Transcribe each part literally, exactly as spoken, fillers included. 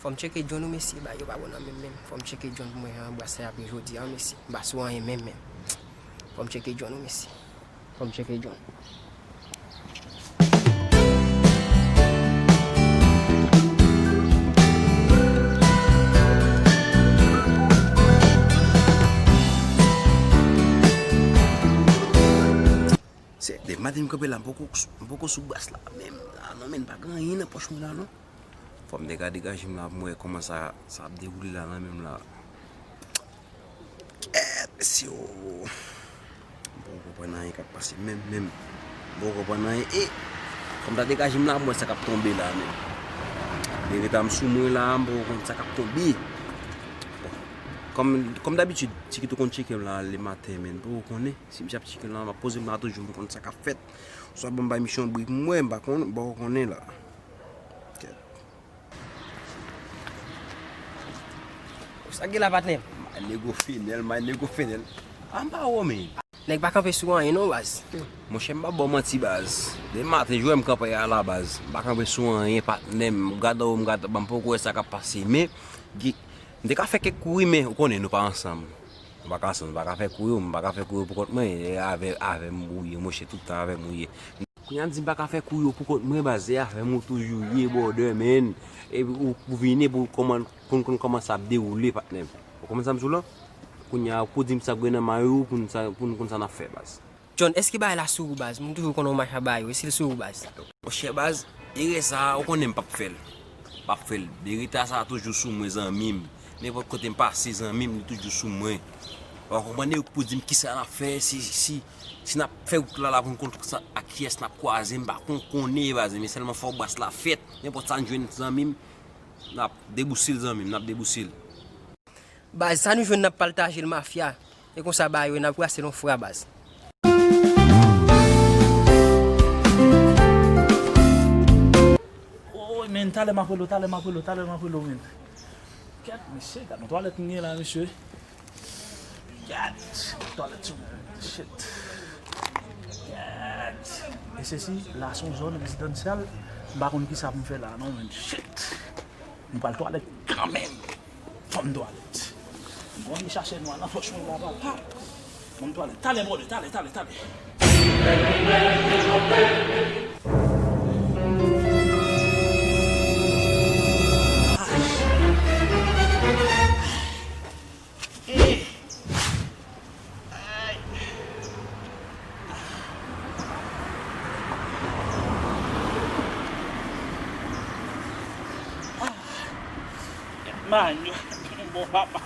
Fò m tcheke John wi mesye, bagay yo pa bon nan men m menm. Fò m tcheke John pou mwen jan bwès la ap ye jodi a wi mesye. M pa sou anyen menm menm. Fò m tcheke John wi mesye. Fò m tcheke John. Se depi maten m kanpe la, m poko, m poko sou bwès la menm la non, men pa gen anyen nan pòch mwen la non. Fò m te ka degaje m la pou m wè kòman sa, sa ap dewoule la nan men m la. Kèt, mesye o. M poko konprann anyen k ap pase menm, menm. M poko konprann anyen. E, fò m ta degaje m la pou m wè sa k ap tonbe la menm. Verite a m sou mwen la, m poko konn sa k ap tonbe. Bon, kòm, kòm dabitid, Tikito konn tcheke m la lematen, men m poko konnen. Si misye ap tcheke m la, m ap poze m la toujou pou m konn sa k ap fèt. Oswa ban m bay misye yon bri pou m wè, m pa konn, m poko konnen la. Kèt. Sa k gen la, patnè? My nigga Fenel, my nigga Fenel. A, m pa wè w, men. Nèg pa kanpe sou anyen non, baz. Monchè, m pa ba w manti, baz. Depi maten, jwè m kanpe a la, baz. M pa kanpe sou anyen, patnè m. Gade w, m gade, m poko wè sa k ap pase, men, gen, m te ka fè kèk kouri, men ou konnen, nou pa ansanm. Nou pa ka ansanm, nou pa ka fè kouri, m pa ka fè kouri pou kont mwen, e avè, avè m ou ye, monchè, tout tan avè m ou ye. Kounye a m di m pa ka fè kou yo pou kont mwen, baz, e avè m ou toujou ye, brother, man. Epi ou, ou vini pou kòman, pou n konn kòman sa ap dewoule, patnè m. Ou konprann sa m di w la? Kounye a, ou di m sa k gen nan mayo w, pou n sa, pou n konn sa n ap fè, baz. John, èske bagay la sou ou, baz? M toujou konn w mache a bagay yo, èske l sou ou, baz? Monchè, baz, erè sa a, ou konnen m p ap fè l. M p ap fè l. Bereta sa a toujou sou mwen, zanmi m. Nenpòt kote m pase, zanmi m, li toujou sou mwen. Ou konprann, e ou k pou di m kisa n ap fè, si, si, si n ap fè wout la, la pou n konn sa, ak kiyès n ap kwaze, m pa konn konnen, baz, men sèlman fò bwès la fèt. Nenpòt sa n jwenn, zanmi m, n ap debouse l, zanmi m, n ap debouse l. Baz, sa nou jwenn, n ap pataje l, mafya. E konsa bagay yo, n ap brase l yon fwa, baz. Woy, men, talè m ap rele w, talè m ap rele w, talè m ap rele w, men. Gad, mesye, gad yon twalèt m gen la, mesye. Gad, twalèt sou mwen, shit. Gad. E sesi, la se yon zòn rezidansyal, m pa konn kisa pou m fè la, non, men, shit. M pral twalèt kanmenm. Fò m twalèt. M konn chache nwa nan pòch mwen la, papa. Fò m twalèt. Talè, brother, talè, talè, talè. Manyo, bon papa.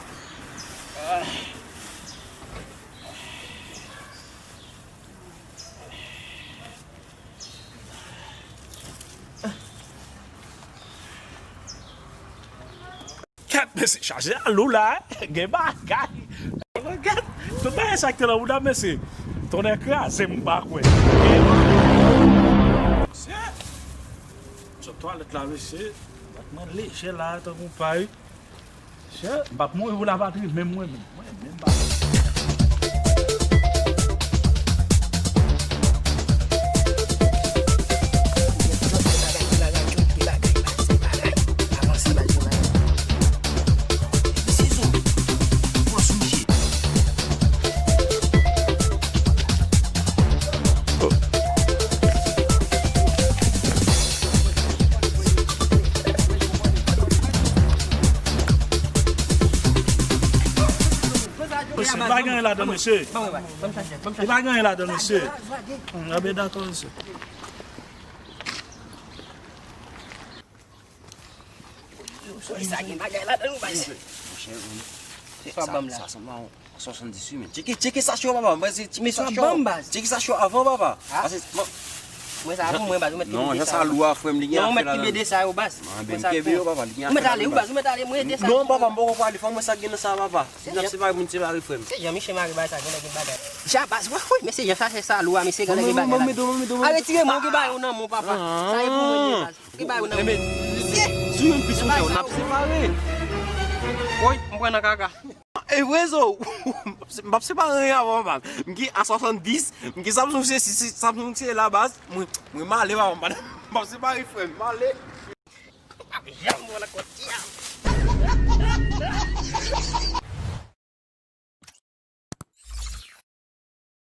Gad, mesye, chaje a lou la, eh. Gen bagay. Gad, tout bagay sa ki te nan bouda, mesye. Tonnè kraze m, m pa kwè. Mesye, sot twalèt la, mesye. Bat mwen leje la, tankou pay. Mesye, m p ap mouri pou lapatri, menm mwen menm. Mwen menm pa. Mesye, pa gen anyen ladan, mesye. Li pa gen anyen ladan, mesye. Hmm, a ben, dakò, mesye. Sa gen bagay ladan, wi, baz. Monchè, sa, sa sanble yon swasanndis wi, men. Tcheke, tcheke sachè yo, papa. Tcheke sachè yo. Tcheke sachè yo avan, papa. Paske, mwen sa pou mwen, baz. Ou mèt kenbe de sa yo, baz. Ou mèt ale, wi, baz. Ou mèt ale, mwen de sa. Non, papa, m poko prale. Fò mwen sa gen nan sa, papa. Si n ap separe moun, separe frè m. Se jan misye mare bagay sa, genlè gen bagay. Ja baz, wi, wi, mesye, jan sa se sa lou a, mesye, genlè gen bagay. A, retire men w, gen bagay ou nan men w, papa. Sa e pou mwen li ye, baz. Gen bagay ou nan men w. Sou youn plis, monchè, n ap separe. Woy, m pran nan kaka. E vre, zo. M p ap separe anyen avan, papa. M gen A swasanndis, m gen Samsung, se, se, se, Samsung se la, baz. Mwen, mwen m ale, papa, m p ap separe frè m, m ale. M p ap janm wè l ankò, dyab.